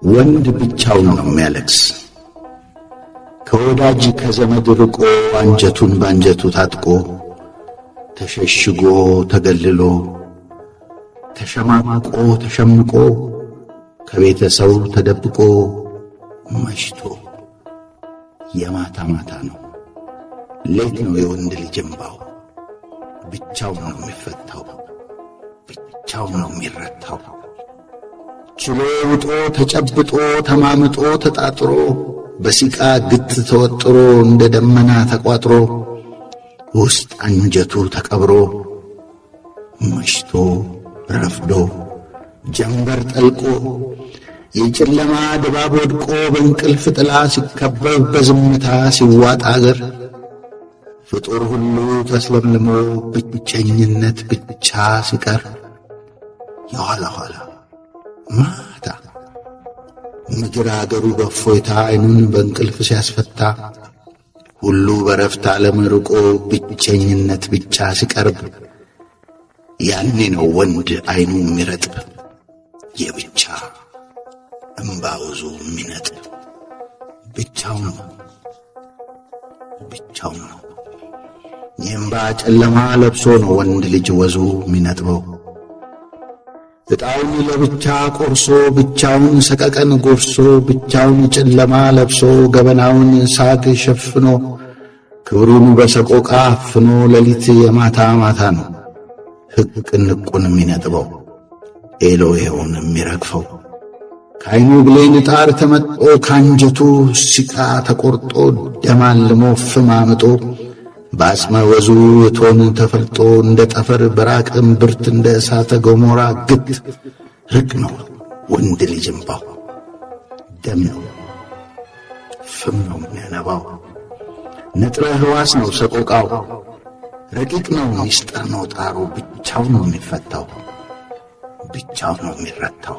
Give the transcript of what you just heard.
ወንድ ብቻውን ነው የሚያለቅስ። ከወዳጅ ከዘመድ ርቆ፣ አንጀቱን ባንጀቱ ታጥቆ፣ ተሸሽጎ ተገልሎ፣ ተሸማቆ ተሸምቆ፣ ከቤተሰቡ ተደብቆ፣ መሽቶ የማታ ማታ ነው። ሌት ነው የወንድ ልጅ እምባው። ብቻውን ነው የሚፈታው፣ ብቻውን ነው የሚረታው። ችሎ ውጦ ተጨብጦ ተማምጦ ተጣጥሮ፣ በሲቃ ግት ተወጥሮ፣ እንደ ደመና ተቋጥሮ፣ ውስጥ አንጀቱ ተቀብሮ፣ መሽቶ ረፍዶ ጀንበር ጠልቆ፣ የጨለማ ድባብ ወድቆ፣ በእንቅልፍ ጥላ ሲከበብ፣ በዝምታ ሲዋጥ አገር፣ ፍጡር ሁሉ ተስለምልሞ ብቸኝነት ብቻ ሲቀር፣ የኋላ ኋላ ማታ ምድር አገሩ በእፎይታ ዓይኑን በእንቅልፍ ሲያስፈታ፣ ሁሉ በረፍት ዓለም ርቆ ብቸኝነት ብቻ ሲቀርብ፣ ያኔ ነው ወንድ ዓይኑ የሚረጥብ፣ የብቻ እምባ ወዙ የሚነጥብ። ብቻው ነው፣ ብቻው ነው። የእምባ ጨለማ ለብሶ ነው ወንድ ልጅ ወዙ የሚነጥበው። ዕጣውን ለብቻ ቆርሶ፣ ብቻውን ሰቀቀን ጎርሶ፣ ብቻውን ጨለማ ለብሶ፣ ገበናውን ሳግ ሸፍኖ፣ ክብሩን በሰቆቃ አፍኖ፣ ሌሊት የማታ ማታ ነው ሕቅ ንቁን የሚነጥበው፣ ኤሎሄውን የሚረግፈው። ከዓይኑ ብሌን ጣር ተመጦ፣ ካንጀቱ ሲቃ ተቆርጦ፣ ደማልሞ ፍም አምጦ፣ በአጽመ ወዙ እቶን ተፈልጦ፣ እንደ ጠፈር በራቅ እምብርት እንደ እሳተ ገሞራ ግት ርቅ ነው ወንድ ልጅ እምባው። ደም ነው፣ ፍም ነው የሚያነባው። ንጥረ ሕዋስ ነው ሰቆቃው። ረቂቅ ነው ሚስጥር ነው ጣሩ። ብቻው ነው የሚፈታው፣ ብቻው ነው የሚረታው።